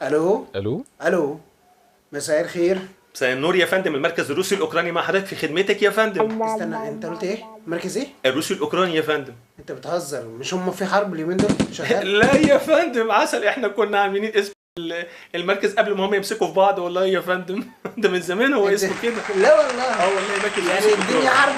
الو الو الو، مساء الخير. مساء النور يا فندم، المركز الروسي الاوكراني مع حضرتك في خدمتك يا فندم. استنى، انت قلت ايه؟ مركز ايه؟ الروسي الاوكراني يا فندم. انت بتهزر؟ مش هم في حرب اليومين دول شغال؟ لا يا فندم عسل، احنا كنا عاملين اسم المركز قبل ما هم يمسكوا في بعض والله يا فندم. ده من زمان هو اسمه كده. لا والله. اه والله مركز يعني الدنيا حرب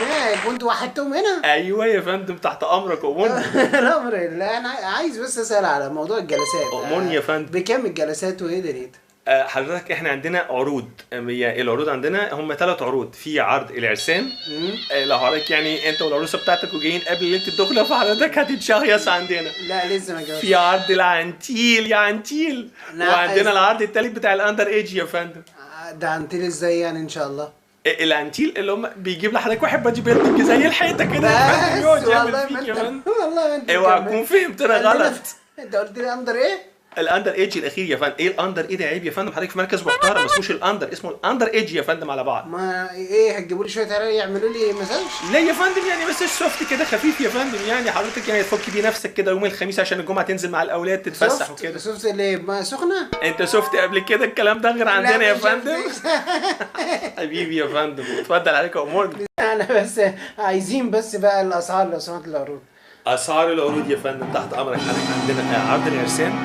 هناك وانتوا وحدتهم هنا؟ ايوه يا فندم، تحت امرك. امرني. الامر لا، انا عايز بس اسال على موضوع الجلسات. امرني يا فندم. بكام الجلسات وايه دنيتها؟ حضرتك احنا عندنا عروض، العروض عندنا هم 3 عروض. في عرض العرسان، لو حضرتك يعني انت والعروسه بتاعتك وجايين قبل ليلة الدخلة فحضرتك هتتشهيص عندنا. لا لسه ما جاوبتش. في عرض العنتيل يا عنتيل، وعندنا العرض الثالث بتاع ال under age يا فندم. ده عنتيل ازاي يعني ان شاء الله؟ العنتيل اللي هم بيجيب لحضرتك واحد body building زي الحيطة كده يا فندم، يقعد يعمل فيك يا فندم. والله انت اوعى تكون فهمتنا غلط. انت قلت لي under ايه؟ ال under age الاخير يا فندم. ايه ال under ايه ده؟ عيب يا فندم، حضرتك في مركز محترم ما اسموش ال under، اسمه ال under age يا فندم على بعض. ما ايه، هتجيبوا لي شوية عرق يعملوا لي مساج؟ لا يا فندم، يعني مساج soft كده خفيف يا فندم، يعني حضرتك يعني تفك بيه نفسك كده يوم الخميس عشان الجمعة تنزل مع الاولاد تتفسح وكده. soft ليه؟ ما سخنة؟ انت soft قبل كده الكلام ده غير عندنا يا فندم. حبيبي يا فندم، اتفضل عليك امورنا. انا بس عايزين بس بقى الاسعار لو سمحت. العروض، اسعار العروض يا فندم تحت امرك. حضرتك عندنا عرض العرسان،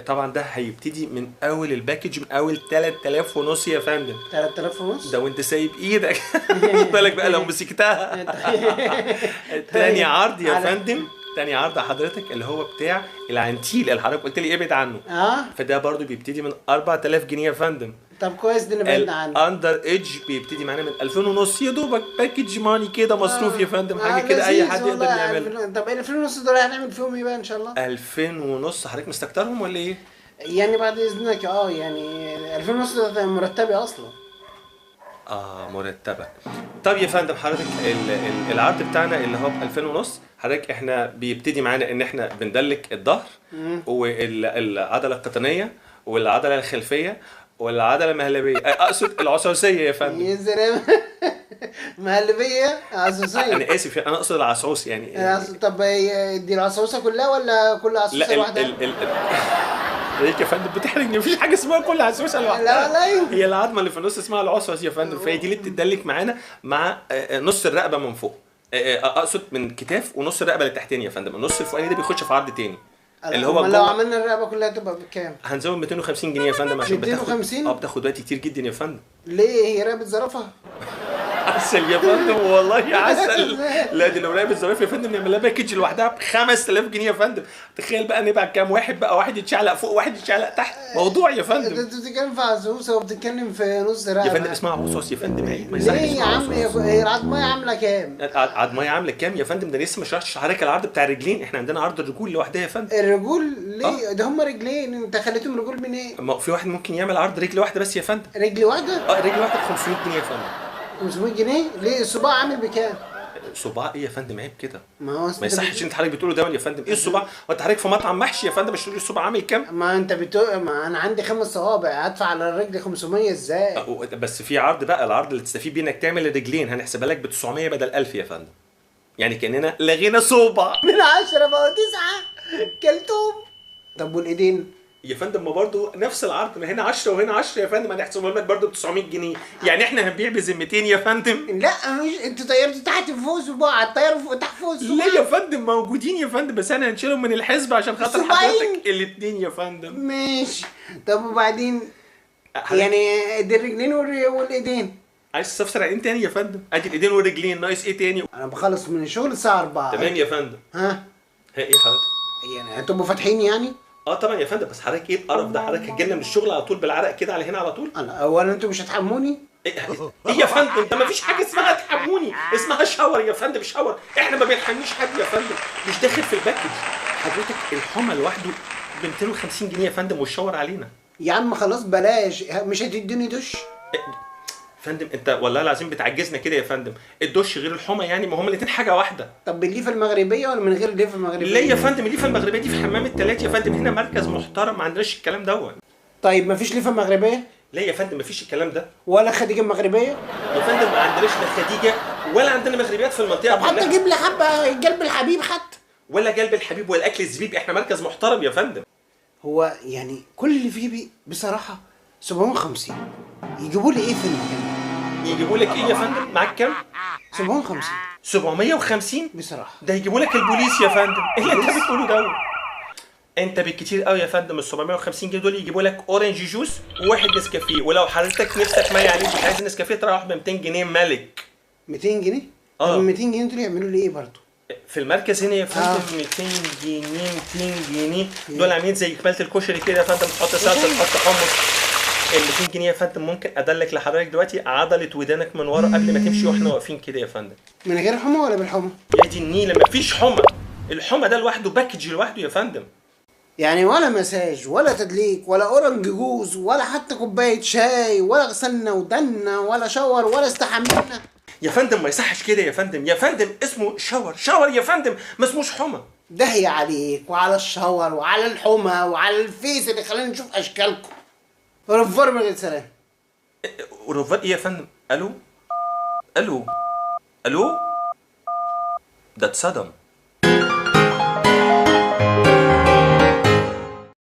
طبعا ده هيبتدي من اول ال package من اول 3000 ونص يا فندم. 3000 ونص؟ ده وانت سايب ايدك. بالك بقى لو مسكتها. تاني عرض يا فندم، تاني عرض حضرتك اللي هو بتاع العنتيل اللي حضرتك قلت لي ابعد عنه. فده برضو بيبتدي من 4000 جنيه يا فندم. طب كويس، ده بعدنا عنه. ال under age بيبتدي معانا من 2000 ونص، يا دوبك package money كده مصروف يا فندم، حاجة كده اي حد يقدر يعملها. طب 2000 ونص دول هنعمل فيهم ايه بقى ان شاء الله؟ 2000 ونص حضرتك مستكترهم ولا ايه؟ يعني بعد اذنك يعني 2000 ونص ده مرتبي اصلا. مرتبك. طب يا فندم حضرتك العرض بتاعنا اللي هو ب 2000 ونص، حضرتك احنا بيبتدي معانا ان احنا بندلك الظهر والعضله القطنيه والعضله الخلفية والعضله المهلبيه، اقصد العصعوصيه يا فندم. يا سلام. مهلبية عصعوصيه؟ انا اسف، انا اقصد العصعوص يعني. طب دي العصعوصه كلها ولا كل عصعوصه لوحدها؟ لا ليك يا فندم بتحرجني، مفيش حاجة اسمها كل عصعوصه لوحدها. لا والله، هي العظمة اللي في النص اسمها العصعص يا فندم، فهي دي اللي بتدلك معانا مع نص الرقبة من فوق، اقصد من كتاف ونص الرقبة اللي تحتاني يا فندم. النص الفوقاني ده بيخش في عرض تاني اللي هو لو عملنا الرقبة كلها تبقى بكام؟ هنزود 250 جنيه يا فندم عشان 250؟ بتاخد وقت كتير جدا يا فندم. ليه؟ هي رقبة زرافة؟ عسل يا فندم والله عسل. لا دي لو رقبة زرافة يا فندم نعمل لها package لوحدها ب 5000 جنيه يا فندم. تخيل بقى نبعت كام واحد بقى، واحد يتشعلق فوق واحد يتشعلق تحت، موضوع يا فندم. انت بتتكلم في عصوصه وبتتكلم في نص رقبة يا فندم، اسمها عصوص يا فندم. عيب ليه يا عم؟ هي العضمايه عامله كام؟ العضمايه عامله كام يا فندم؟ ده لسه ما شرحتش لحضرتك العرض بتاع الرجلين، احنا عندنا عرض الرجول لوحدها يا فندم. الرجول ليه؟ ده هم رجلين، انت خليتهم رجول منين؟ إيه؟ ما في واحد ممكن يعمل عرض رجل واحدة بس يا فندم. رجل واحدة؟ رجل واحدة ب 500 جنيه يا فندم. 500 جنيه؟ ليه الصباع عامل بكام؟ صباع ايه يا فندم؟ عيب كده، ما هو ما يصحش انت حضرتك بتقوله ده يا فندم. ايه الصباع؟ هو انت حضرتك في مطعم محشي يا فندم مش تقول لي الصباع عامل كام؟ ما انت ما انا عندي 5 صوابع، هدفع على الرجل 500 ازاي؟ بس في عرض بقى، العرض اللي تستفيد بيه انك تعمل الرجلين هنحسبها لك ب 900 بدل 1000 يا فندم. يعني كاننا لغينا صوبع من 10 بقوا 9 كلتهم. طب والايدين؟ يا فندم ما برضه نفس العرض، ما هنا 10 وهنا 10 يا فندم، هنحسبهم لك برضه ب 900 جنيه، يعني احنا هنبيع بذمتين يا فندم؟ لا مش انتوا طيرتوا تحت فوق صباع، الطيار فوق تحت فوق صباع. لا يا فندم موجودين يا فندم، بس احنا هنشيلهم من الحسبة عشان خاطر حضرتك الاثنين يا فندم. ماشي. طب وبعدين يعني دي الرجلين والايدين. عايز تستفسر على ايه تاني يا فندم؟ ادي الايدين والرجلين، ناقص ايه تاني؟ انا بخلص من الشغل الساعة 4. تمام يا فندم. ها؟ ايه حضرتك؟ يعني هتبقوا فاتحين يعني؟ طبعا يا فندم، بس حضرتك ايه القرف ده؟ حضرتك هتجيلنا من الشغل على طول بالعرق كده على هنا على طول؟ انا اولا انتوا مش هتحموني؟ ايه يا فندم؟ ده مفيش حاجة اسمها تحموني، اسمها shower يا فندم، shower. احنا ما بنحميش حد يا فندم، مش داخل في ال package. حضرتك الحمى لوحده ب 250 جنيه يا فندم، وال shower علينا. يا عم خلاص بلاش، مش هتديني دش؟ فندم انت والله العظيم بتعجزنا كده يا فندم. الدش غير الحمى يعني، ما هما الاثنين حاجة واحدة. طب بالليفه المغربية ولا من غير الليفه المغربية؟ ليه يا فندم الليفه المغربية دي في حمام التلات يا فندم، هنا مركز محترم ما عندناش الكلام دوت. طيب ما فيش ليفه مغربية؟ لا يا فندم ما فيش الكلام ده. ولا خديجة مغربية؟ يا فندم ما عندناش لا خديجة ولا عندنا مغربيات في المنطقة. طب حتى جيب لي حبه جلب الحبيب حتى. ولا جلب الحبيب ولا اكل الزبيب، احنا مركز محترم يا فندم. هو يعني كل اللي فيه بي بصراحة 750. يجيبوا لي ايه في المكان ده؟ يجيبوا لك ايه يا فندم؟ معاك كام؟ 750. 750 بصراحة ده يجيبوا لك البوليس يا فندم. ايه اللي انت بتقوله ده؟ انت بالكتير قوي يا فندم ال 750 جنيه دول يجيبوا لك orange juice وواحد نسكافيه، ولو حضرتك نفسك مايع عليك مش عايز نسكافيه تروح ب 200 جنيه ملك. 200 جنيه؟ اه. طب 200 جنيه دول يعملوا لي ايه برضه؟ في المركز هنا يا فندم 200 جنيه، 200 جنيه دول عاملين زي كمالة الكشري كده يا فندم، تحط صلصه تحط حمص. ال 200 جنيه يا فندم ممكن ادلك لحضرتك دلوقتي عضلة ودانك من ورا قبل ما تمشي واحنا واقفين كده يا فندم. من غير حمى ولا بالحمى؟ يا دي النيله، مفيش حمى، الحمى ده لوحده package لوحده يا فندم. يعني ولا مساج ولا تدليك ولا orange juice ولا حتى كوباية شاي ولا غسلنا ودنا ولا shower ولا استحمينا. يا فندم ما يصحش كده يا فندم، يا فندم اسمه shower، shower يا فندم، ما اسموش حمى. دهي عليك وعلى ال shower وعلى الحمى وعلى ال face اللي خلاني نشوف اشكالكم. au revoir من غير سلام. au revoir ايه يا فندم؟ الو الو الو، ده اتصدم.